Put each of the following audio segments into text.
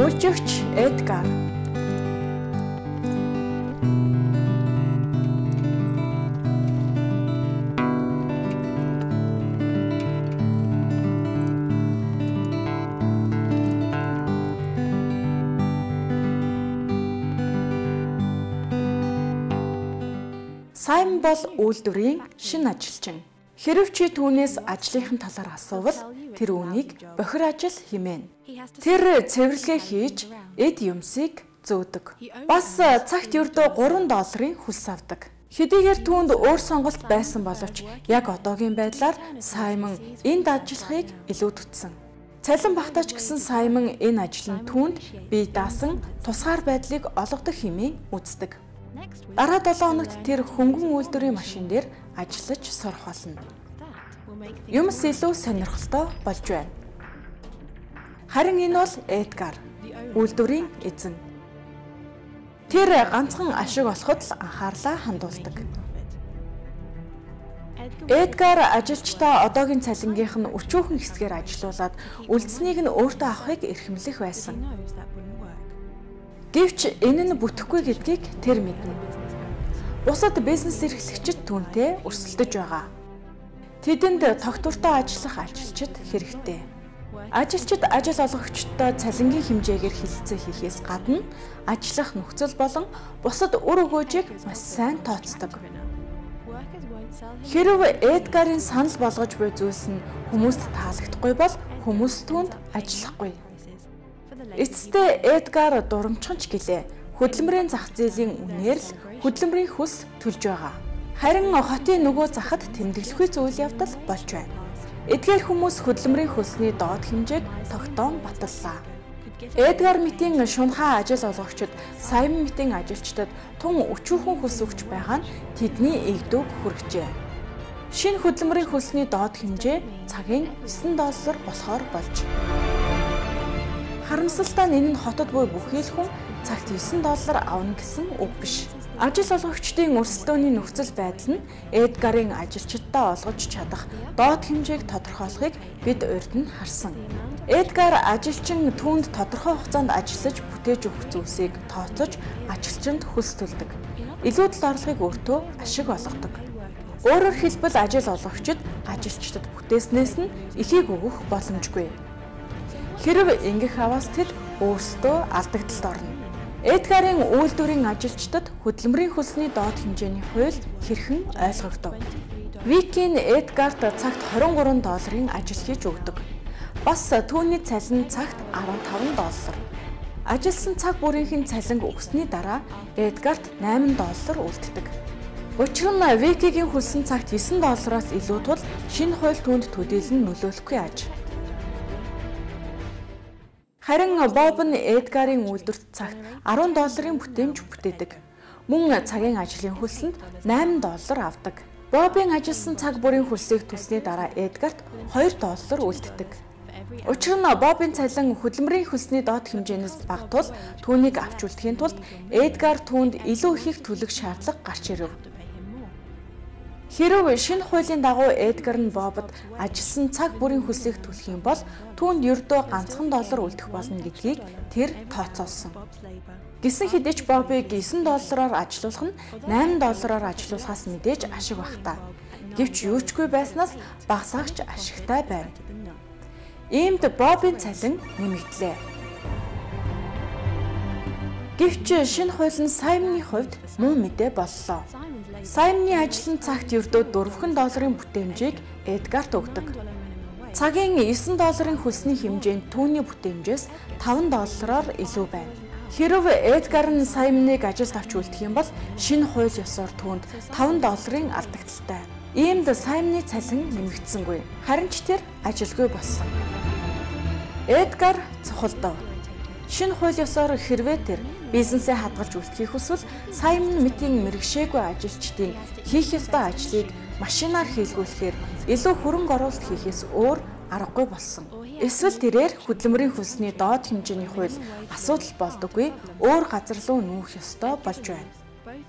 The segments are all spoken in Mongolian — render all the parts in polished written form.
Мөлжигч Эдгар. Саймон бол үйлдвэрийн шинэ ажилчин. Хэрв чи түүнээс ажлынхын талаар асуувал тэр үүнийг бохир ажил хэмээнэ. Тэр цэвэрлэгээ хийж эд юмсыг зөөдөг. Бас цагт ердөө 3 долларын хөлс авдаг. Хэдийгээр түүнд өөр сонголт байсан боловч яг одоогийн байдлаар Саймон энд ажиллахыг илүү төтсөн. Цалин багтаач гэсэн Саймон энэ ажил нь түүнд бие даасан тусгаар байдлыг олгодог хэмээн үздэг. Дараа 7 хоногт тэр хөнгөн үйлдвэрийн машин дээр ажиллаж сурах болно. Юмс илүү сонирхолтой болж байна. Харин энэ бол Эдгар, үйлдвэрийн эзэн. Тэр ганцхан ашиг олоход л анхаарлаа хандуулдаг. Эдгар ажилчдаа одоогийн цалингийнх нь өчүүхэн хэсгээр ажилуулад үлдсэнийг нь өөртөө авахыг эрхэмлэх байсан. Гэвч энэ нь бүтэхгүй гэдгийг тэр мэднэ. Бусад бизнес эрхлэгчид түүнтэй өрсөлдөж байгаа. Тэдэнд тогтвортой ажиллах ажилчид хэрэгтэй. Ажилчид ажил олгогчдод цалингийн хэмжээгээр хэлэлцээ хийхээс гадна ажиллах нөхцөл болон бусад үр өгөөжийг маш сайн тооцдог. Хэрв Эдгарын санал болгож буй зүйлс нь хүмүүст таалагдахгүй бол хүмүүс түүнд ажиллахгүй. Эцэстээ Эдгар дурамчхан ч гэлээ. Хөдөлмөрийн зах зээлийн үнээр л хөдөлмөрийн хөлс төлж байгаа. Харин хотын нөгөө захад тэмдэглэхүй үйл явдал болж байна. Эдгээр хүмүүс хөдөлмөрийн хөлсний доод хэмжээг тогтоон баталлаа. Эдгар мэтийн шунхаа ажил олгогчид Саймон мэтийн ажилчдад тун өчүүхэн хөлс өгч байгаа нь тэдний эгдүүг хүргэжээ. Шинэ хөдөлмөрийн хөлсний доод хэмжээ цагийн 9 доллар болохоор болж. Харамсалтай нь энэ нь хотод буй бүхий л хүн цагт 9 доллар авна гэсэн үг биш. Ажил олгогчдын өрсөлдөөний нөхцөл байдал нь Эдгарын ажилчдаа олгож чадах доод хэмжээг тодорхойлохыг бид урд нь харсан. Эдгар ажилчин түүнд тодорхой хугацаанд ажиллаж бүтээж өгөх зүйлсийг тооцож ажилчинд хөлс төлдөг. Илүүдэл орлогыг өөртөө ашиг олгодог. Өөрөөр хэлбэл ажил олгогчид ажилчдад бүтээснээс нь ихийг өгөх боломжгүй. Хэрв ингэх аваас тэд өөрсдөө алдагдлалд орно. Эдгарын үйлдвэрийн ажилчдад хөдөлмөрийн хөлсний доод хэмжээний хууль хэрхэн ойлгогдов? Викийн Эдгарт цагт 23 долларын ажил хийж өгдөг. Бас түүний цалин цагт 15 доллар. Ажилласан цаг бүрийнх нь цалинг өгсөний дараа Эдгарт 8 доллар үлддэг. Учир нь Викигийн хөлсөн цагт 9 доллараас илүү тул шинэ хууль түүнд төдийлөн нөлөөлөхгүй аж. Харин Боб нь Эдгарын үйлдвэрт цагт 10 долларын бүтээмж бүтээдэг. Мөн цагийн ажлын хөлсөнд 8 доллар авдаг. Бобын ажилласан цаг бүрийн хөлсийг төлсөний дараа Эдгарт 2 доллар үлддэг. Учир нь Бобын цалин хөдөлмөрийн хөлсний доод хэмжээнээс бага тул түүнийг авч үлдэхийн тулд Эдгар түүнд илүү ихийг төлөх шаардлага гарч ирэв. Хэрв шинэ хуулийн дагуу Эдгар нь Бобод ажилласан цаг бүрийн хөлсийг төлөх юм бол түүнд ердөө ганцхан доллар үлдэх болно гэдгийг тэр тооцоолсон. Гэсэн хэдий ч Бобыг 9 доллараар ажилуулах нь 8 доллараар ажилуулахаас мэдээж ашиг байх та. Гэвч юу ч гүй байснаас багасгагч ашигтай байна. Иймд Бобын цалин нэмэгдлээ. Гэвч шинэ хууль нь Саймоны хувьд муу мэдээ боллоо. Саймоны ажил нь цагт ердөө 4 долларын бүтээмжийг Эдгарт өгдөг. Цагийн 9 долларын хөлсний хэмжээнд түүний бүтээмжээс 5 доллараар илүү байна. Хэрв Эдгар нь Саймоныг ажилд авч үлдэх юм бол шинэ хууль ёсоор түүнд 5 долларын алдагдaltaй. Иймд Саймоны цалин нэмэгдсэнгүй. Харин ч тэр ажилгүй болсон. Эдгар цухалдав. Шинэ хууль ёсоор хэрвээ тэр бизнесээ хадгалж үлдэхийг хүсвэл Саймон мэтийн мэргэшээгүй ажилчдын хийх ёстой ажлыг машинаар хийлгүүлэхээр илүү хөрөнгө оруулалт хийхээс өөр аргагүй болсон. Эсвэл тэрээр хөдөлмөрийн хөлсний доод хэмжээний хууль асуудал болдоггүй өөр газар руу нүүх ёстой болж байна.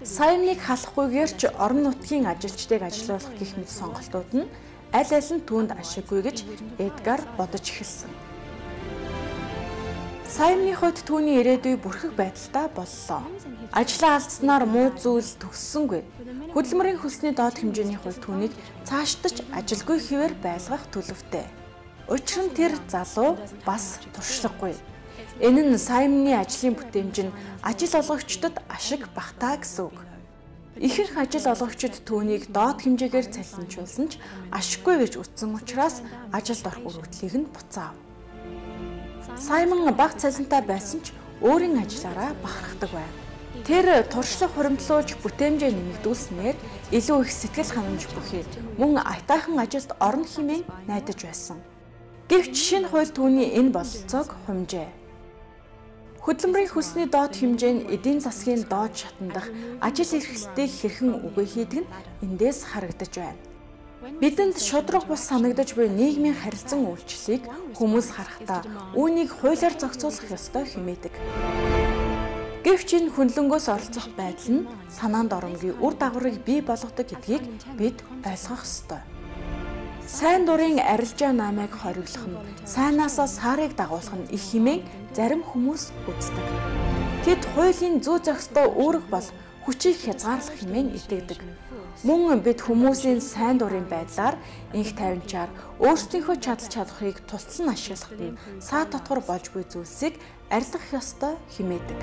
Саймоныг халахгүйгээр ч орон нутгийн ажилчдыг ажилуулах гэх мэт сонголтууд нь аль аль нь түүнд ашиггүй гэж Эдгар бодож эхэлсэн. Саймны хувьд түүний ирээдүй бүрхэг байдалтай боллоо. Ажлаа алдсанаар муу зүйл төгссөнгүй. Хөдөлмөрийн хөлсний доод хэмжээний хууль түүнийг цаашдаж ажилгүй хэвээр байлгах төлөвтэй. Учир нь тэр залуу бас туршлагагүй. Энэ нь Саймны ажлын бүтээмж нь ажил олгогчдод ашиг багтаа гэсэн үг. Ихэнх ажил олгогчид түүнийг доод хэмжээгээр цалинжуулсан ч ашиггүй гэж үзсэн учраас ажилд орох өргөдлийг нь буцаав. Саймон бага цалинтай байсан ч өөрийн ажлаараа бахархдаг байв. Тэр туршлага хуримтлуулж бүтээмжээ нэмэгдүүлснээр илүү их сэтгэл ханамж бүхий мөн аятайхан ажилд орно хэмээн найдаж байсан. Гэвч шинэ хууль түүний энэ бололцоог хумжээ. Хөдөлмөрийн хөлсний доод хэмжээ нь эдийн засгийн доод шатан дах ажил эрхлэлтийг хэрхэн үгүй хийдэг нь эндээс харагдаж байна. Бидэнд шударга бус санагдаж буй нийгмийн харилцан үйлчлэлийг хүмүүс харахтаа үүнийг хуулиар зохицуулах ёстой хэмээдэг. Гэвч энэ хөндлөнгөөс оролцох байдал нь санаанд оромгүй үр дагаврыг бий болгодог гэдгийг бид ойлгох ёстой. Сайн дурын арилжаа наамайг хориглох нь, сайнаасаа саарыг дагуулах нь их хэмээн зарим хүмүүс үздэг. Тэд хуулийн зүй зохистой үүрэг бол хүчийг хязгаарлах хэмээн итгэдэг. Мөн бид хүмүүсийн сайн дурын байдлаар инх тавинчаар өөрсдийнхөө чадал чадварыг тусал нь ашиглахад нь саа татвар болж буй зүйлсийг арилгах ёстой хэмээдэг.